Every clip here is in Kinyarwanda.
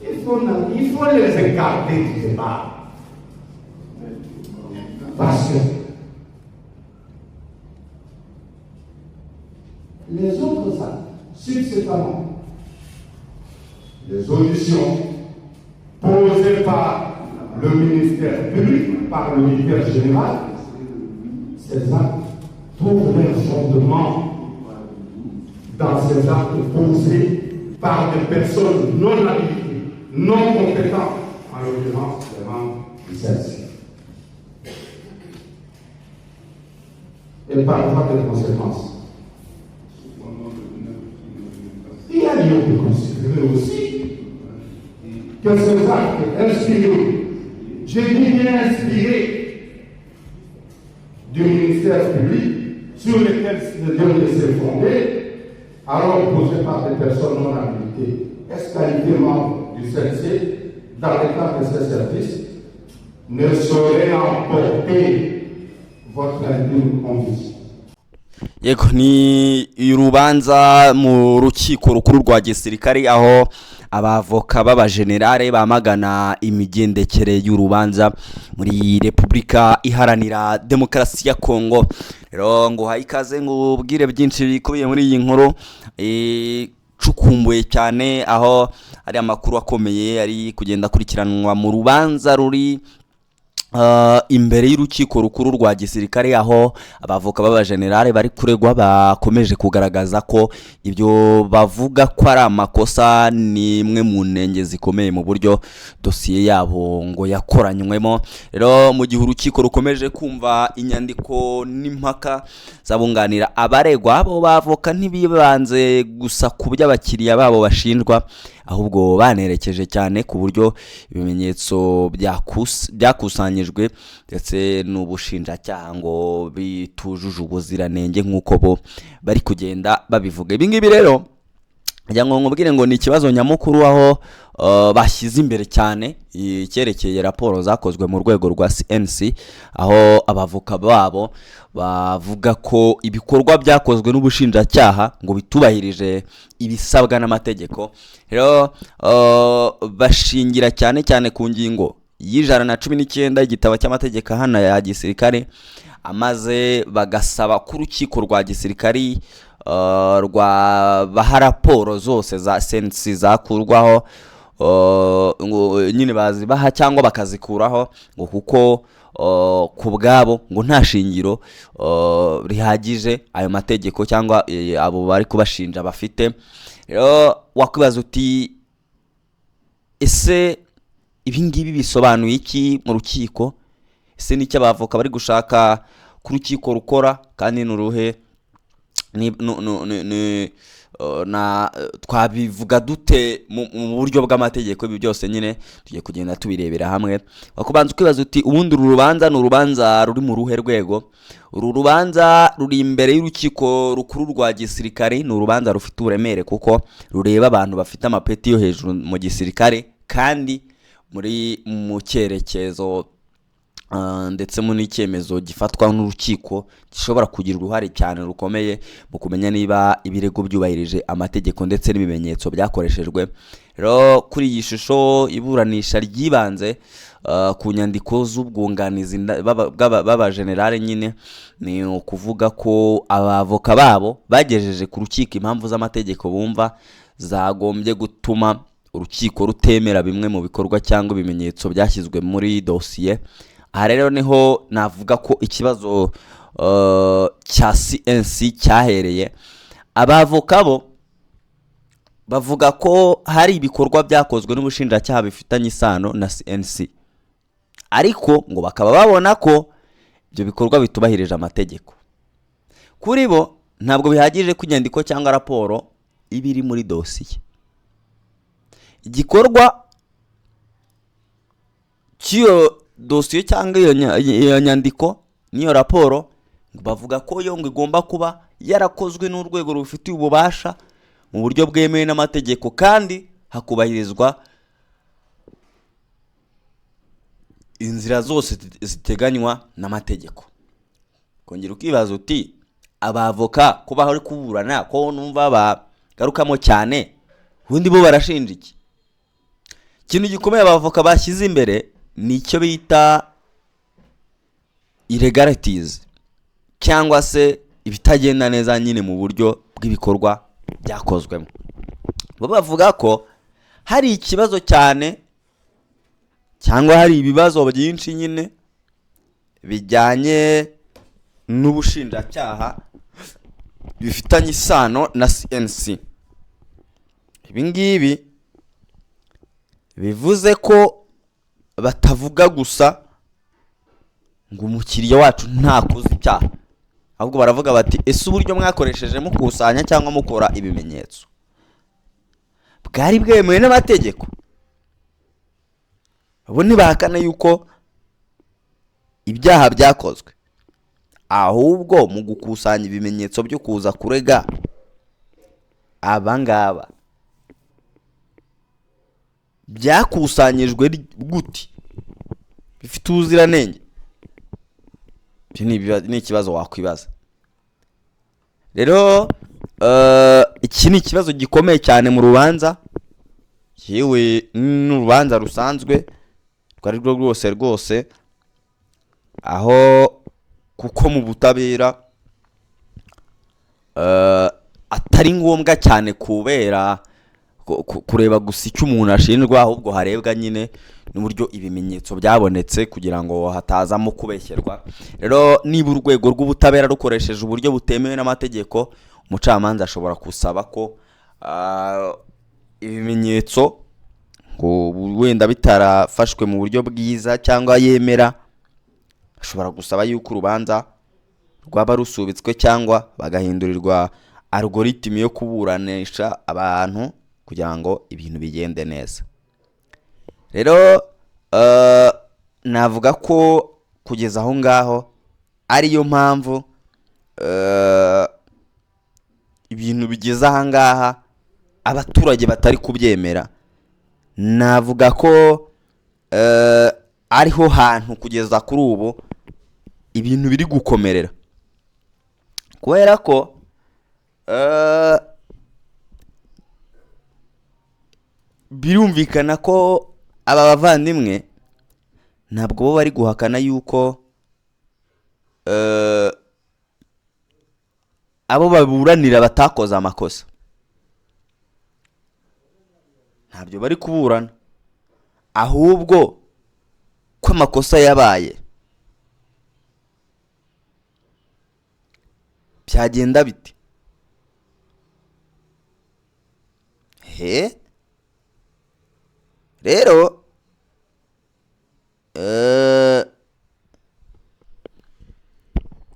Il faut les écarter du débat. Parce que les autres actes, subséquemment, les auditions posées par le ministère public, par le militaire général, ces actes trouvent leur fondement dans ces actes posés par des personnes non habilitées, non compétentes, en l'occurrence les membres du CNC. Et par voie de conséquence, il y a lieu de considérer aussi que ces actes inspirés, je dis bien inspirés, du ministère public, sur lesquels ce dernier s'est fondé, alors posés par des personnes non habilitées, ès qualités membres du CNC, dans le cadre de ces services, ne sauraient emporter votre intime conviction. Yego, ni urubanza mu rukiko rukuru rwa gisirikare, aho abavoka b'abajenerale bamagana imigendekere y'urubanza muri Repubulika Iharanira Demokarasi ya Kongo. Rero ngo uhaye ikaze, ngo ubwire byinshi bikubiye muri iyi nkuru icukumbuye cyane, aho ari amakuru akomeye ari kugenda akurikiranwa mu rubanza ruri imbere y'urukiko rukuru rwa gisirikare, aho abavoka b'abajenerale bari kuregwa bakomeje kugaragaza ko ibyo bavuga ko ari amakosa, ni imwe mu ntenge zikomeye mu buryo dosiye yabo ngo yakoranywemo. Rero mu gihe urukiko rukomeje kumva inyandiko n'impaka z'abunganira abaregwa, abo bavoka ntibibanze gusa ku byo abakiriya babo bashinjwa, ahubwo banerekeje cyane ku buryo ibimenyetso byakusanyijwe ndetse n'ubushinjacyaha ngo bitujuje ubuziranenge nk'uko bo bari kugenda babivuga. Ibi ngibi rero ngira ngo nkubwire ngo ni ikibazo nyamukuru, aho bashyize imbere cyane icyerekeye raporo zakozwe mu rwego rwa CNC, aho abavoka babo bavuga ko ibikorwa byakozwe n'ubushinjacyaha ngo bitubahirije ibisabwa n'amategeko. Rero bashingira cyane cyane ku ngingo y'119 y'igitabo cy'amategeko ahana ya gisirikare, amaze bagasaba ko urukiko rwa gisirikari rwabaha raporo zose za CNC zakurwaho, ngo nyine bazibaha cyangwa bakazikuraho, ngo kuko ku bwabo ngo nta shingiro rihagije ayo mategeko cyangwa abo bari kubashinja bafite. Rero wakwibaza uti: "Ese ibi ngibi bisobanuye iki mu rukiko? Ese n'icyo abavoka bari gushaka ku rukiko rukora kandi ni uruhe? Ni, nu, nu, ni, ni, na twabivuga dute mu buryo bw'amategeko?" Ibi byose nyine tugiye kugenda tubirebera hamwe. Wakubanza ukibaza uti: "Ubundi uru rubanza ni urubanza ruri mu ruhe rwego?" Uru rubanza ruri imbere y'urukiko rukuru rwa gisirikare. Ni urubanza rufite uburemere kuko rureba abantu bafite amapeti yo hejuru mu gisirikare, kandi muri mu cyerekezo ndetse mu n'icyemezo gifatwa n'urukiko gishobora kugira uruhare cyane rukomeye mu kumenya niba ibirego byubahirije amategeko ndetse n'ibimenyetso byakoreshejwe. Rero kuri iyi shusho, iburanisha ryibanze ku nyandiko z'ubwunganizi b'abajenerale nyine, ni ukuvuga ko abavoka babo bagejeje ku rukiko impamvu z'amategeko bumva zagombye gutuma urukiko rutemera bimwe mu bikorwa cyangwa ibimenyetso byashyizwe muri dosiye. Aha rero niho navuga ko ikibazo cya CNC cyahereye. Abavoka bo bavuga ko hari ibikorwa byakozwe n'ubushinjacyaha bifitanye isano na CNC, ariko ngo bakaba babona ko ibyo bikorwa bitubahirije amategeko. Kuri bo ntabwo bihagije ko inyandiko cyangwa raporo iba iri muri dosiye. Igikorwa cy'iyo dosiye cyangwa iyo nyandiko n'iyo raporo, ngo bavuga ko yo ngo igomba kuba yarakozwe n'urwego rubifitiye ububasha mu buryo bwemewe n'amategeko, kandi hakubahirizwa inzira zose ziteganywa n'amategeko. Kongera ukibaza uti: "Abavoka ko bari kuburana, ko numva bagarukamo cyane Ubundi bo barashinja iki? Ikintu gikomeye abavoka bashyize imbere ni icyo bita irregularities, cyangwa se ibitagenda neza nyine mu buryo bw'ibikorwa byakozwemo. Bo bavuga ko hari ikibazo cyane, cyangwa hari ibibazo byinshi nyine bijyanye n'ubushinjacyaha bifitanye isano na CNC. Ibi ngibi bivuze ko batavuga gusa ngo umukiriya wacu ntakoze icyaha, ahubwo baravuga bati: "Ese uburyo mwakoresheje mukusanya cyangwa mukora ibimenyetso bwari bwemewe n'amategeko?" Bo ntibahakana yuko ibyaha byakozwe, ahubwo mu gukusanya ibimenyetso byo kuza kurega aba ngaba byakusanyijwe gute, bifite ubuziranenge? Ibyo ni ikibazo wakwibaza. Rero iki ni ikibazo gikomeye cyane mu rubanza, yewe n'urubanza rusanzwe rwo ari rwo rwose rwose, aho kuko mu butabera atari ngombwa cyane kubera kureba gusa icyo umuntu ashinjwa, ahubwo harebwa nyine n'uburyo ibimenyetso byabonetse kugira ngo hatazamo kubeshyerwa. Rero niba urwego rw'ubutabera rukoresheje uburyo butemewe n'amategeko, umucamanza ashobora gusaba ko ibimenyetso ngo wenda bitarafashwe mu buryo bwiza cyangwa yemera, ashobora gusaba yuko urubanza rwaba rusubitswe cyangwa bagahindurirwa algorithm yo kuburanisha abantu kugira ngo ibintu bigende neza. Rero navuga ko kugeza aho ngaho ariyo mpamvu ibintu bigeze aha ngaha abaturage batari kubyemera. Navuga ko ariho hantu kugeza kuri ubu ibintu biri gukomerera, kubera ko birumvikana ko aba bavandimwe ntabwo bo bari guhakana yuko abo baburanira batakoze amakosa. Ntabyo bari kuburana, ahubwo ko amakosa yabaye byagenda bite? He rero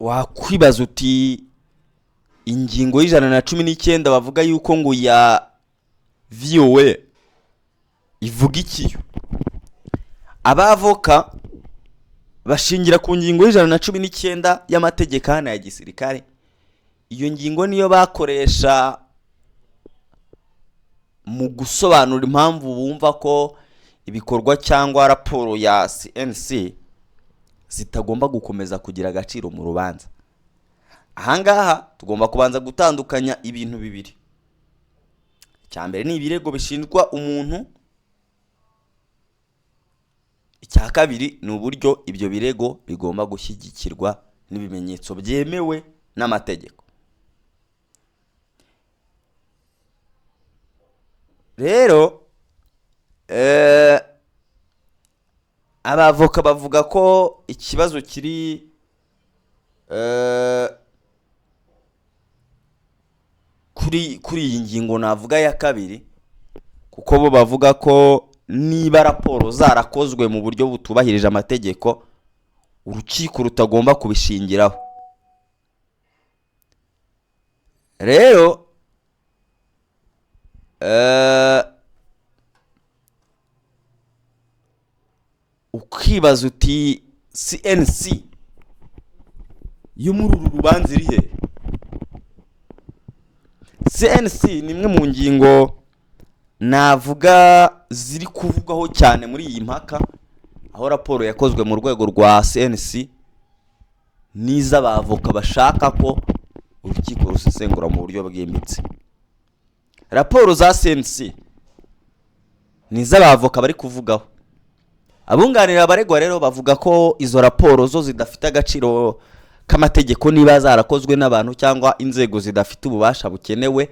wakwibaza uti: ingingo ya 119 bavuga yuko ngo ya violé ivuga ikiyo? Abavoka bashingira ku ngingo ya 119 y'amategeko ahana ya gisirikare. Iyo ngingo niyo bakoresha mu gusobanura impamvu bumva ko ibikorwa cyangwa raporo ya CNC zitagomba gukomeza kugira agaciro mu rubanza. Ahangaha tugomba kubanza gutandukanya ibintu bibiri. Icya mbere ni ibirego bishinjwa umuntu, icya kabiri ni uburyo ibyo birego bigomba gushyigikirwa n'ibimenyetso byemewe n'amategeko. Rero abavoka bavuga ko ikibazo kiri kuri iyi ngingo navuga ya kabiri, kuko bo bavuga ko niba raporo zarakozwe mu buryo butubahirije amategeko, urukiko rutagomba kubishingiraho. Rero ukibaza uti: CNC yo muri uru rubanza iri he? CNC ni imwe mu ngingo navuga ziri kuvugwaho cyane muri iyi mpaka, aho raporo yakozwe mu rwego rwa CNC n'iz'abavoka bashaka ko urukiko rusesengura mu buryo bwimbitse. Raporo za CNC ni iz'abavoka bari kuvugaho. Abunganira abaregwa rero bavuga ko izo raporo zo zidafite agaciro k'amategeko niba zarakozwe n'abantu cyangwa inzego zidafite ububasha bukenewe,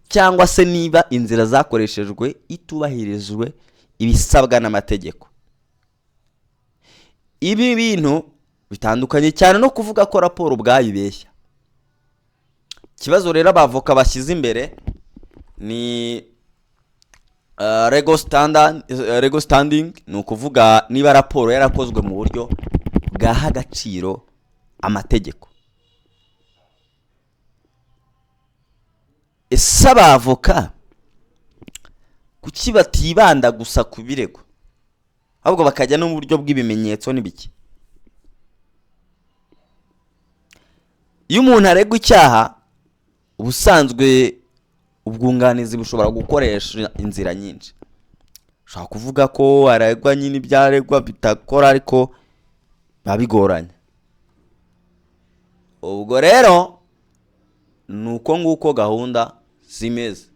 cyangwa se niba inzira zakoreshejwe itubahirijwe ibisabwa n'amategeko. Ibi bintu bitandukanye cyane no kuvuga ko raporo ubwayo ibeshya. Ikibazo rero abavoka bashyize imbere ni legal standing, ni ukuvuga niba raporo yarakozwe mu buryo bwaha agaciro amategeko. Ese abavoka kuki batibanda gusa ku birego, ahubwo bakajya no mu buryo bw'ibimenyetso n'ibiki? Iyo umuntu aregwa icyaha, ubusanzwe ubwunganizi bushobora gukoresha inzira nyinshi. Ushobora kuvuga ko aregwa nyine ibyo aregwa bitakora, ariko biba bigoranye. Ubwo rero ni uko nguko gahunda zimeze.